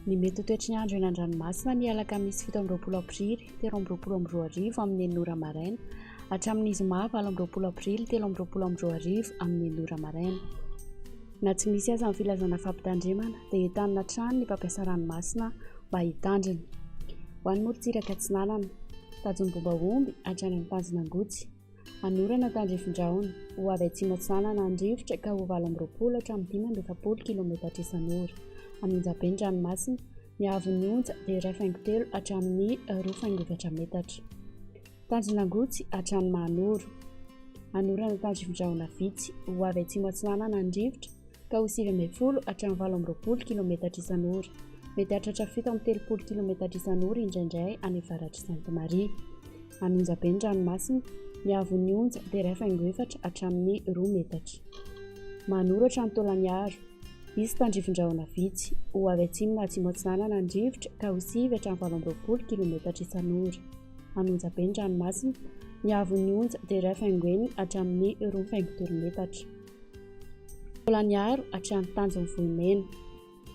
Ny mety ho toetry ny andro eny an-dranomasina ny alakamisy 27 aprily 2023 amin'ny enina ora maraina hatramin'ny zoma 28 aprily 2023 amin'ny enina ora maraina. Na tsy misy aza ny filazana fampitandremana dia entanina hatrany ny mpampiasa ranomasina mba hitandrina. Ho an'ny morontsiraka atsinanana, tanjon'ny Bobaomby hatrany amin'ny tanjon'Angotsy. Anorana tandrifin-drahona, ho avy atsimo atsinanana ny rivotra ka ho 28 hatramin'ny 45 kilometatra isan'ora. An'Onjabe ny ranomasina, ny haavon'ny onja dia 1,3 hatramin'ny 2,4 metatra. Tanjon'Angotsy hatrany Mahanoro. Anorana tandrifin-drahona vitsy, ho avy atsimo atsinanana ny rivotra ka ho 19 hatramin'ny 28 kilometatra isan'ora. Mety hahatratra 37 kilometatra isan'ora indraindray any avaratr'i Sainte Marie. An'Onjabe ny ranomasina, ny haavon'ny onja dia 1,4 hatramin'ny 2 metatra. Mahanoro hatrany Taolagnaro. Hisy tandrifin-drahona vitsy, ho avy atsimo na atsimo atsinanana ny rivotra ka ho 9 hatramin'ny 28 kilometatra isan'ora. An'Onjabe ny ranomasina, ny haavon'ny onja dia 1,6 hatramin'ny 2,3 metatra. Taolagnaro hatrany Tanjon'ny Vohimena.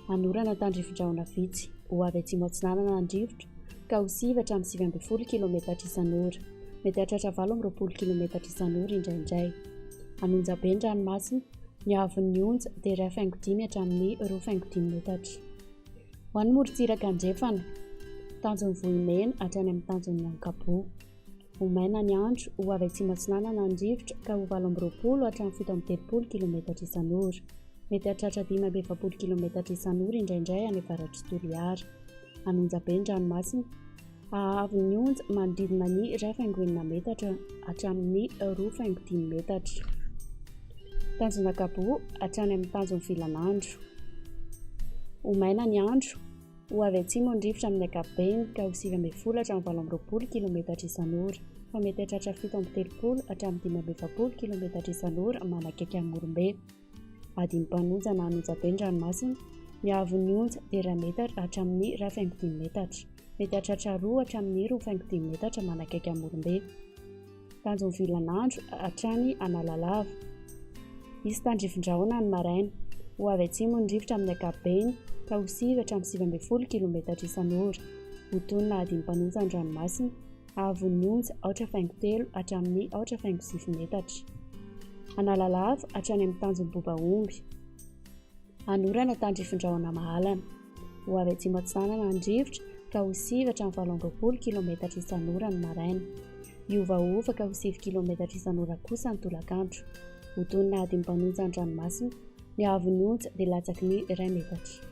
Anorana tandrifin-drahona vitsy, ho avy atsimo atsinanana ny rivotra ka ho 9 hatramin'ny 19 kilometatra isan'ora. Mety hahatratra 28 kilometatra isan'ora indraindray. An'Onjabe ny ranomasina, ny haavon'ny onja dia 1,5 hatramin'ny 2,5 metatra. Ho an'ny morontsiraka andrefana, Tanjon'ny Vohimena hatrany amin'ny Tanjon'ny Ankaboa. Ho maina ny andro, ho avy atsimo atsinanana ny rivotra ka ho 28 hatramin'ny 37 kilometatra isan'ora. Mety hahatratra 45 kilometatra isan'ora indraindray any avaratr'i Toliara. An'Onjabe ny ranomasina, haavon'ny onja manodidina ny 1,6 metatra hatramin'ny 2,5 metatra. Tanjon'Ankaboa hatrany amin'ny tanjon'ny Vilanandro. Ho maina ny andro, Ho avy atsimo ny rivotra amin'ny ankapobeny ka ho 19 hatramin'ny 28 kilometatra isan'ora, fa mety hahatratra 37 hatramin'ny 45 kilometatra isan'ora manakaiky an'i Morombe. Adin'ny mpanonja na an'Onjabe ny ranomasina, ny haavon'ny onja dia iray metatra hatramin'ny 1,5 metatra. Mety hahatratra 2 hatramin'ny 2,5 metatra manakaiky an'i Morombe. Tanjon'ny vilan'andro hatrany Analalava. Hisy tandrifin-drahona ny maraina. Ho avy atsimo ny rivotra amin'ny ankapobeny ka ho 9 hatramin'ny 19 kilometatra isan'ora. Ho toy ny nahadin'ny mpanonja ny ranomasina, haavon'ny onja aotra faingo telo hatramin'ny aotra faingo sivy metatra. Analalava hatrany amin'ny tanjon'ny Bobaomby. Anorana tandrifin-drahona mahalana. Ho avy atsimo atsinanana ny rivotra ka ho 9 hatramin'ny 28 kilometatra isan'ora ny maraina. Hiovaova ka ho 9 kilometatra isan'ora kosa ny tolakandro. Ho toy ny nahadin'ny mpanonja ny ranomasina, ny haavon'ny onja dia latsaky ny iray metatra.